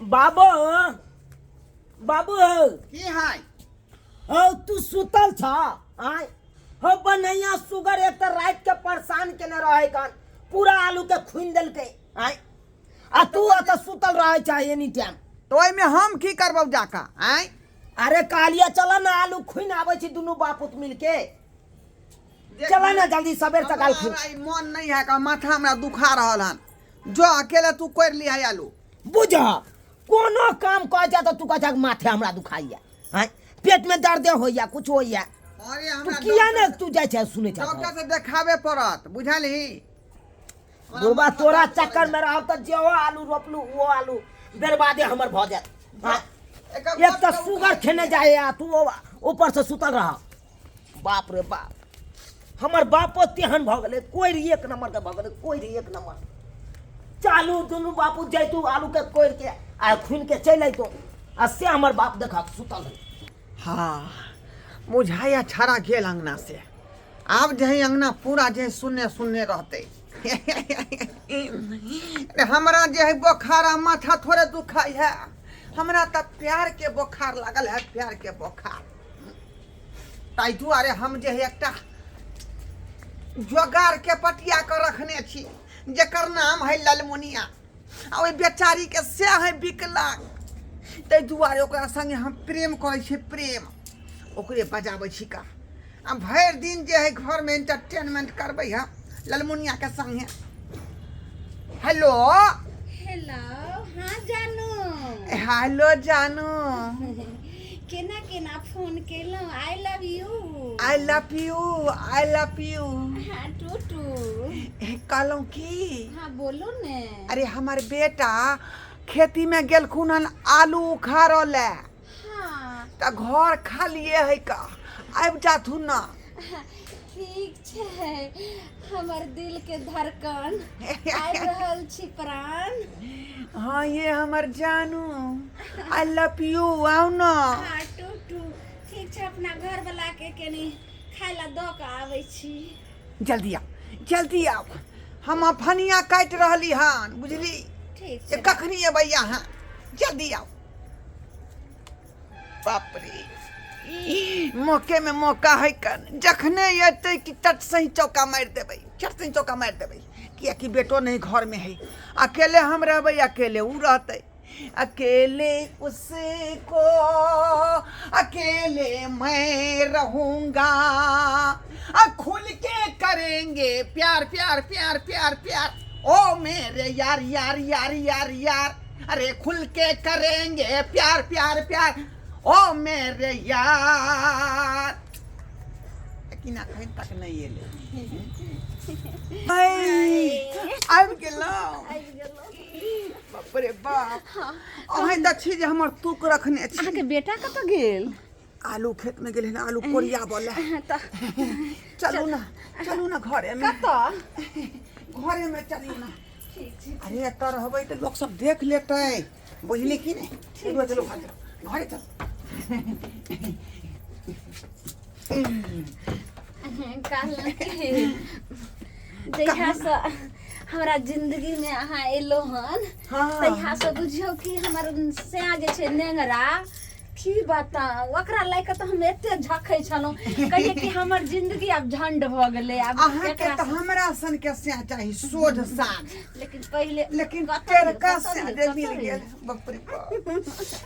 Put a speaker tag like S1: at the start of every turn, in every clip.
S1: बाबू, बाबू।
S2: की है?
S1: हौ, तू सुतल छ? आय हौ, बनैया सुगर एक तऽ राति के परेशान केने रहे कान, पूरा आलू के खुनि देलकै। आय, आ तू एतऽ सुतल रहे छ एनी टाइम।
S2: तऽ ओहिमे हम की करबौ जाकऽ आँय?
S1: अरे कहलियै चल ने, आलू खुनि आबै छी दुनू बापूत मिलके। चल ने जल्दी, सबेर सकाल खुनि।
S2: हमरा ई मन नहीं है का, माथा हमरा दुखा रहल हन। जो अकेले तू कर लिया आलू।
S1: बुझ, कोनो काम कह जा तऽ तू कह जा माथे हमरा दुखाइया, आँय, पेट में दर्द होइया, कुछ होइया।
S2: अरे
S1: तू
S2: हमरा
S1: किया ने तू जाइ छै सुनै छै?
S2: डॉक्टर से देखाबे पड़त, बुझलही?
S1: बुढ़बा, तोरा चक्कर में रहब तऽ जेहो आलू रोपलू वो आलू बर्बादे हमर भऽ जायत। आँय, एक तऽ सुगर खेने जाए आ तू ऊपर से सुतल रह। बाप रे बाप, हमर बापो तेहन भऽ गेलै, कोरि एक नंबर के भऽ गेलै, कोरि एक नंबर। चालू दुनू बापू जैतू आलू के कोरि के आ खुनि के चलि अयतू, आ से हमर बाप देखक सुतल है।
S2: हाँ, बुझाइया छाड़ा गेल अंगना से। आब जे है अंगना पूरा जे है सुनने सुनने रहते। अरे हमरा जे है बोखार आ माथा थोड़े दुखाई है, हमरा तऽ प्यार के बोखार लागल है, प्यार के बोखार। ताहि दुआरे हम जे है एकटा जोगार के पटिया के रखने छी, जकर नाम है ललमुनिया, आ ओहि बेचारी के से है विकलांग। ताहि दुआरे ओकरा संगे हम प्रेम करै छी, प्रेम ओकरे बजाबै छी का। आ भरि दिन जे है घरमे एंटरटेनमेंट करबै हम ललमुनिया के संगे। हेलो।
S3: हेलो, हाँ जानू।
S2: हेलो जानू।
S3: केना केना फोन केलहुँ? I love you.
S2: I love you, I love you.
S3: हाँ टूटू।
S2: कहलहुँ की?
S3: हाँ, बोलू ने।
S2: अरे हमर बेटा खेती में गेलखुन हन आलू उखाड़ऽ लए। तऽ घर खालिए है का, आबि जाथुन ना।
S3: ठीक छै हमर दिल के धड़कन, आबि रहल छी प्राण।
S2: हाँ ये हमर जानू, I love you, आउ ना।
S3: हाँ टूटू, ठीक छै, अपना घर वाला के कनी खाय ला दऽ कऽ आबै छी।
S2: जल्दी आउ, जल्दी आउ, हम अफनिया काटि रहली हन, बुझली?
S3: ठीक
S2: जे
S3: छै।
S2: कखनी एबै अहाँ? जल्दी आउ। बाप रे, मौके में मौका है कन, जखने एतै कि चट सही चौका मारि देबै, चट सही चौका मारि देबै, कियाकि बेटो नहीं घर में है, अकेले हम रहबै, अकेले उ रहतै। अकेले उसको अकेले मैं रहूंगा, आ खुल के करेंगे प्यार प्यार प्यार प्यार प्यार, ओ मेरे यार यार यार यार यार, अरे खुल के करेंगे प्यार प्यार प्यार, ओ मेरे यार। लेकिन अखन तक नहीं एलै। आबि गेलहुँ? बाप रे बाप, अहें तऽ छी जे हमर तुक रखने छी।
S3: अहाँके बेटा कतऽ गेल?
S2: आलू खेत में गेलै आलू कोरिया बोले।
S3: तऽ
S2: चलू ना, चलू ना घरे में।
S3: कतऽ?
S2: घरे में चलू ना।
S3: ठीक छै।
S2: अरे एतऽ रहबै तऽ लोक सब देख लेतै, बुझली कि नहि? चलू चलू, घरे चलू, घरे चलू।
S3: कहलहुँ कि जहियासँ हमरा जिन्दगीमे अहाँ एलहुँ हन, तहियासँ बुझियौ कि हमर सैया जे छै नेंगरा, की बताउ, ओकरा लए कऽ तऽ हम एते झखै छलहुँ, कहियै कि हमर जिंदगी आब झंड भऽ गेलै आब।
S2: अहाँके
S3: एकरा
S2: तऽ हमरा सन के सैह चाही, सोझ साझ।
S3: लेकिन पहिले
S2: लेकिन
S3: कतऽ
S2: टेरका
S3: गेल, कतऽ
S2: सैह
S3: गेल,
S2: जे
S3: कतऽ
S2: मिल
S3: गेल?
S2: गेल। बाप रे बाप,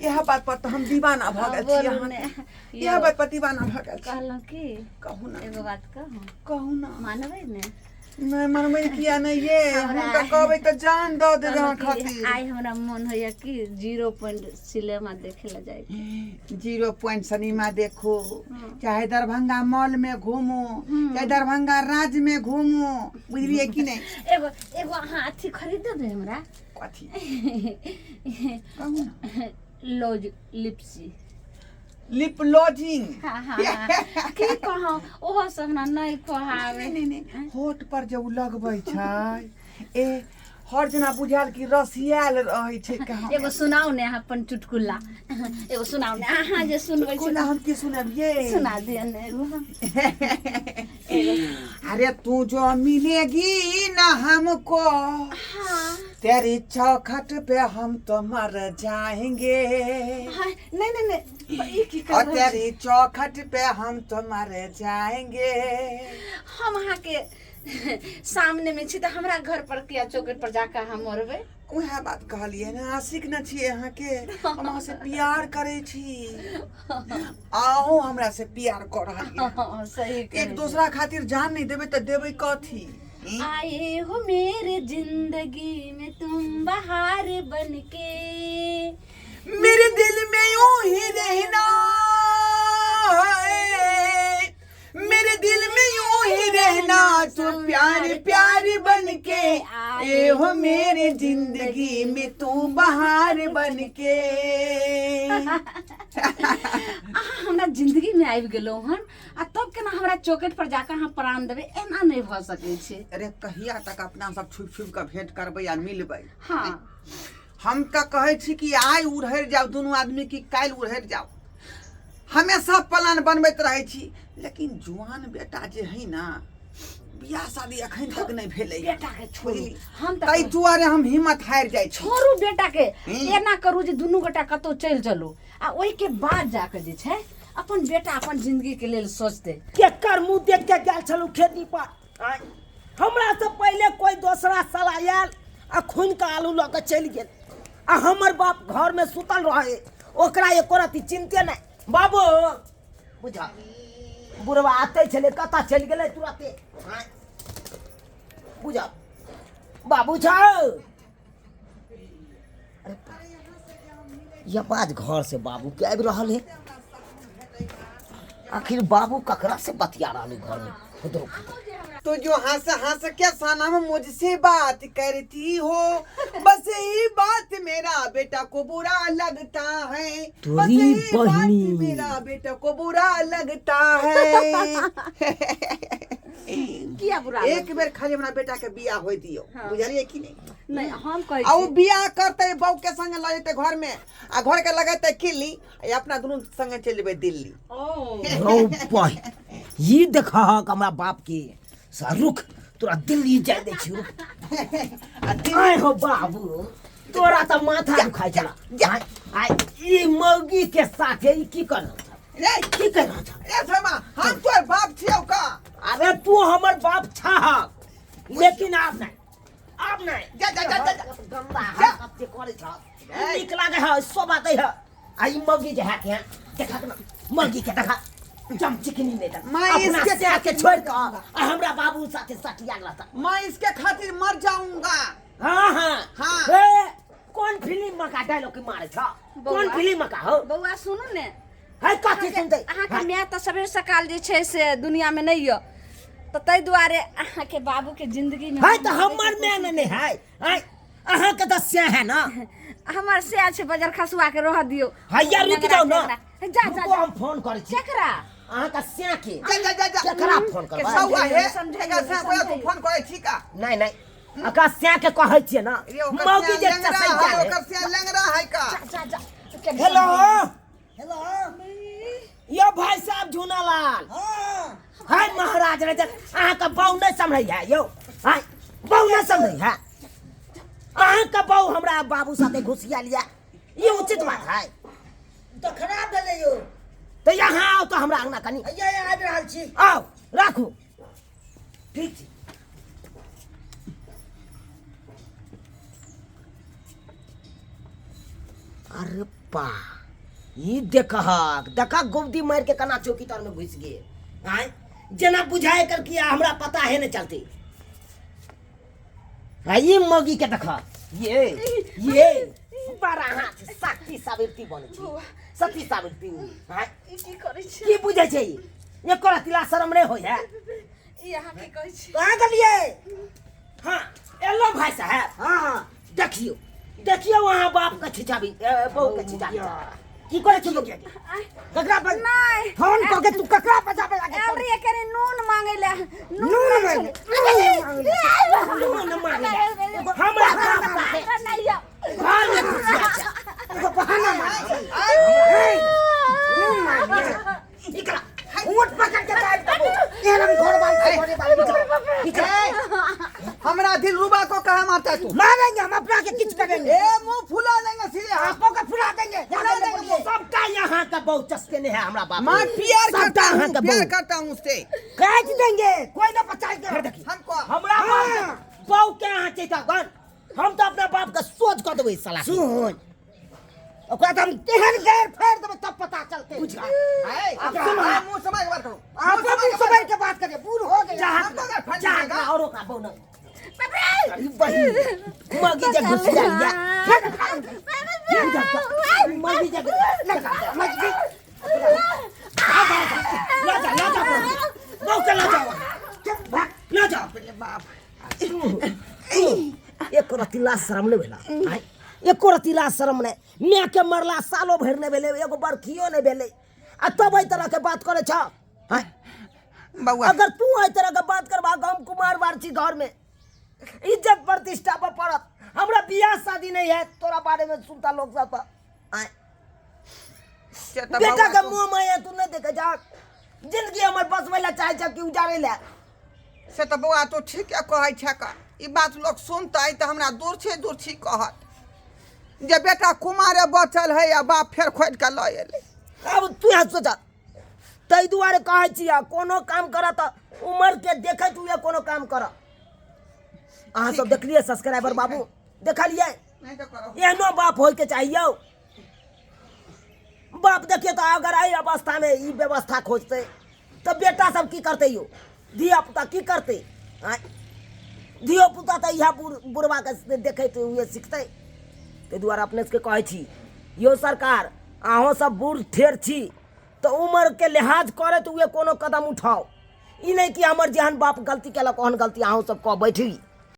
S2: इएह बात पर तऽ हम दीवाना भऽ गेल छी।
S3: बोलू
S2: अहाँके
S3: ने।
S2: इएह बात पर दीवाना भऽ गेल छी।
S3: कहलहुँ की?
S2: कहू ना।
S3: एगो बात कहू?
S2: कहू ना।
S3: मानबै ने?
S2: नहि मनबै किया नहि ये? हम
S3: हमरा-
S2: तऽ कहबै तऽ जान दऽ देबै अहाँ
S3: कहलहुँ कि
S2: खातिर।
S3: आइ हमरा मोन होइया कि जीरो पॉइंट सिनेमा देखे लए जाय।
S2: जीरो पॉइंट सिनेमा देखू, चाहे दरभंगा मॉल में घूमू, चाहे दरभंगा राज में घूमू, बुझलियै कि नहि?
S3: एगो एगो अहाँ अथी खरीद देबै हमरा।
S2: कथी? कहू ना।
S3: लोज लिप्सी।
S2: लिप लॉजिंग।
S3: हाँ हाँ हाँ, की कहूँ, ओहो सब हमरा नहि कहआवे।
S2: नहि नहि नहि, होठ पर जे उ लगबै छै, ए हर जेना बुझायल कि रसियायल रहै छै कहाँ।
S3: एगो सुनाउ ने अहाँ अपन चुटकुला, एगो सुनाउ ने अहाँ जे सुनबै छी।
S2: चुटकुला हम की सुनबियै?
S3: सुना दिअ ने एगो।
S2: अरे तू जो मिलेगी ना हमको,
S3: हाँ।
S2: तेरी चौखट पे हम तो मर जाएंगे।
S3: हाँ, नहीं नहीं नहीं, ई की कर
S2: और
S3: रहल छी?
S2: तेरी चौखट पे हम तो मर जाएंगे।
S3: हम अहाँ के सामने में छी तऽ हमरा घर पर किया चौकट पर जाके अहाँ मरबै?
S2: उएह बात कहलियै ने, आशिक न छियै अहाँके, हम अहाँ से प्यार करै छी, अहूँ हमरा से प्यार कऽ रहल।
S3: हाँ, सही कहै
S2: एक दोसरा खातिर जान नहि देबै तऽ देबै कथी?
S3: छी। आए हो मेरे जिंदगी में तुम बहार बनके,
S2: मेरे दिल में यूं ही रहना है, मेरे दिल में यूं ही रहना, तो प्यार प्यार बन के आए हो मेरे जिंदगी में तू बहार बन के।
S3: अहाँ हमरा जिंदगी में आबि गेलहुँ हन आ तब केना हमरा चौकट पर जाकर अहाँ प्राण देबै? एना नहि भऽ सकै छै।
S2: अरे कहिया तक अपना सब छुप छुप के भेंट करबै आ मिलबै?
S3: हाँ।
S2: हम तऽ कहै छी कि आइ उड़हरि जाउ दुनू आदमी कि काल्हि उड़हरि जाउ, हमेशा प्लान बनबैत रहै छी, लेकिन जुआन बेटा जे है ना, बियाह शादी अखन तक नहि भेलै।
S3: बेटा के छोड़ू।
S2: बुझली?
S3: हम तऽ
S2: ताहि दुआरे हम हिम्मत हारि जाइ छी।
S3: छोड़ू बेटा के, एना करू जे दुनू गोटा कतहु चलि चलू आ ओहिके बाद जाके जे छै अपन बेटा अपन जिंदगी के लेल सोचतै।
S1: केकर मुँह देख के गेल छलहुँ खेती पर? आँय, हमरा से पहिले कोई दोसरा साला आयल आ खून के आलू लऽ के चलि गेल आ हमर बाप घर में सुतल रहे, ओकरा एको रत्ती चिंते नहि। बाबू बुझा, बुढ़वा आते छलै, कतऽ चलि गेलै तुरते? आँय, बुझा बाबू छौ। अरे ये आवाज घर से बाबू के आबि रहल है। आखिर बाबू ककरा से बतिया रहल है घर में? खुदरो
S2: तो जो हंस हंस के सनम मुझसे बात करती हो, बस यही बात मेरा बेटा को बुरा लगता है, बस
S1: तोरी
S2: यही बात
S1: बहिनी।
S2: मेरा बेटा को बुरा लगता है।
S3: किया बुरा?
S2: एक बेर खाली हमरा बेटा के बियाह होय दियो।
S3: हाँ।
S2: बुझलियै कि नहीं?
S3: नहि, हम कहै
S2: आ ओ
S3: छी
S2: बियाह करते बहू के संग लऽ जेतै घर में आ घर के लगेतै किल्ली आ अपना दुनू संगे चलि जेबै दिल्ली।
S3: ओ
S1: रौ बहि, ई देखहक हमरा बाप के सा। रुक, तोरा दिल्ली जाय दै छी, रुक।
S2: आ दिल्ली
S1: आय हो बाबू, तोरा तऽ माथा दुखाइ छला। आय आय, ई मौगी के साथे ई की कर रहल छ?
S2: रे
S1: की कर रहल छ?
S2: रे शर्मा, हम तोर बाप छियौ का?
S1: अरे तू हमर बाप छहक, लेकिन आब नहि, आब नहि।
S2: जा जा जा जा जा।
S1: गंदा हरकत जे करै छ, ई नीक लागे है? शोभा दै है? आ ई मौगी जे है के देखा न, मौगी के देखा, जम चिकनी नहीं देख।
S2: मैं
S1: अपना
S2: इसके
S1: से के
S2: खातिर
S1: छोड़
S2: मर
S1: के आ हमरा बाबू साथे सटिया गेला।
S2: मैं इसके खातिर मर जाऊंगा।
S1: हाँ हाँ।
S2: हाँ।
S1: ए, कौन फिल्म में का डायलॉग मारे छ? कौन
S3: बौआ।
S1: फिल्म में का हो?
S3: बौआ, सुनू ने।
S1: है, कथी सुनते?
S3: अहाँके माय तऽ सबेर सकाल जे छै से दुनिया में नहि यऽ, तऽ ताहि दुआरे अहाँके बाबूके जिंदगी में
S1: है तऽ हमर माय ने है। है, अहाँ के तऽ से है ना?
S3: हमर से छै बजर खसुआ के, रहऽ दियौ।
S1: हैया, रुक जाउ ना।
S3: जा जा।
S1: रुको, हम फोन करै छी।
S3: केकरा?
S1: अहाँ के से के।
S2: जा जा जा जा।
S1: केकरा फोन करबै?
S2: सौआ हे।
S3: समझाइयो,
S2: एकर से तू
S3: समझाइयो।
S2: फोन करै छी का?
S1: नहीं नहीं, अका से के कहै छियै ना।
S2: रे ओकर
S1: मौगी
S2: से
S1: जे
S2: लंगड़ा
S1: चसै
S2: है,
S1: जाय।
S2: ओकर से लंगड़ा है का?
S3: जा जा।
S1: हेलो हेलो, यो भाई साहब झूनालाल। हाय महाराज रजत, अहाँ के बहू नहीं सम्हरै है यौ। हाय, बहू नहीं सम्हरै है अहाँ के? बहू हमरा बाबू साथे घुसिया लिया, ये उचित बात है?
S4: तऽ खराब भेलै यौ।
S1: तऽ यहाँ आओ तो हमरा अंगना कनी।
S4: हैया आबि रहल छी।
S1: आओ, राखू। ठीक छै। अरे पा, ई देखहक, देखा गोबदी मारि के केना चौकी तर में घुसि गेल। आँय, जेना बुझाए कर कि हमरा पता है नहीं चलती है। ई मौगी के देख, ये बड़ा हाथ शक्ति सावित्री बनै छै, सती सावित्री। आँय,
S3: ई की करै छी?
S1: की बुझै छै ई? एको रतिला शरम नहि होइ है?
S3: ई अहाँ की कहै छी?
S1: कहाँ गेलियै? हाँ, एलो भाई साहब।
S4: हाँ हाँ।
S1: देखियौ देखियौ, अहाँ बाप के छिचाबी, बहू के छिचाबी। की करै छी मुखिया जी? ककरा पर
S3: नहि।
S1: फोन कऽ के तू ककरा बजाबे लागे?
S3: आयल रहियै कनि नून मांगै लए।
S1: नून
S3: नहि
S1: मांगै।
S3: छलै।
S1: नून मांगै लए। हमरा बाप साथे
S3: नहि यौ।
S1: घर में घुसिया छै। एगो बहाना मार। नून मांगे। निकला। ऊँट पकड़ के दाबि देबो। एहन हम घर बाल से घरे बाल निकला। अहाँके बहुत चस्के नहीं है हमरा बाप।
S2: माँ प्यार
S1: सबटा
S2: करता हूँ,
S1: अहाँके
S2: प्यार
S1: बहू।
S2: करता हूँ उससे।
S4: काट देंगे, कोई ना बचाएगा।
S1: देखी।
S2: हमको
S1: हमरा बाप के बहू के अहाँ चैता गन, हम तऽ अपना बाप के सोच कऽ देबै साला के।
S4: सुन, ओकरा तऽ हम तेहन गैर फेर देबै तब पता चलते।
S1: बुझ गा।
S2: है,
S1: अब
S2: सुनो,
S1: सुनो।
S2: मुंह समझ के बात करो।
S4: आप मुंह समझ के बात करिए, बूढ़ हो गए।
S1: जा
S2: हमको अगर फंस
S1: जा
S2: जाएगा।
S1: और ओकरा बहू न बहिन मगी जे घुस जाइया मगी जे मगी ला जा, ला जा बहू के, ला जाओ, ला जाओ।
S2: अरे बाप।
S1: एक रति लाज शरम नहि भेला आँय? एको रति लाज शरम नहि। मायके मरला सालो भरि नहि भेलै, एगो बरखियो नहि भेलै आ तब एहि तरहके बात करै छह आँय?
S2: बउआ,
S1: अगर तू एहि तरहके बात करबा, हम कुमार बार छी, घरमे इज्जत प्रतिष्ठा पर पड़त। हमरा बियाह शादी नहीं है तोरा बारे में सुनता लोग सब तऽ आँय?
S2: से तऽ
S1: बेटा
S2: बउआ
S1: के
S2: तू-
S1: मुँह में तू नहीं देखे जा, जिंदगी हमर बसबै लए चाहै छ कि उजाड़ै लए?
S2: से तऽ बौआ तू ठीके कहै छह का। ई बात लोक सुनतै तऽ हमरा दूर छी दूर छी कहत जे बेटा कुमारे बचल है आ बाप फेर खोदि कऽ लऽ एलै।
S1: अब तू यहाँ सोचा, ताहि दुआरे कहै छियै, कोनो काम कर तऽ उमर के देखैत हुए कोनो काम कर। अहाँ सब देखलियै सब्सक्राइबर बाबू, देखलियै?
S2: नहि तऽ करो।
S1: एहनो बाप होइके चाही यौ। बाप देखियौ तऽ अगर एहि अवस्थामे ई व्यवस्था खोजतै तऽ बेटा सब की करतै यौ? धिया पुता की करतै आँय? धियो पुता तऽ इएह बुढ़ बुढ़बाके देखैत हुए सिखतै। ताहि दुआरे अपने सबके कहै छी यौ सरकार, अहूँ सब बूढ़ ठेर छी तऽ उमरके लिहाज करैत हुए कोनो कदम उठाउ। ई नहि कि हमर जेहन बाप गलती केलक ओहन गलती अहूँ सब कऽ बैठी।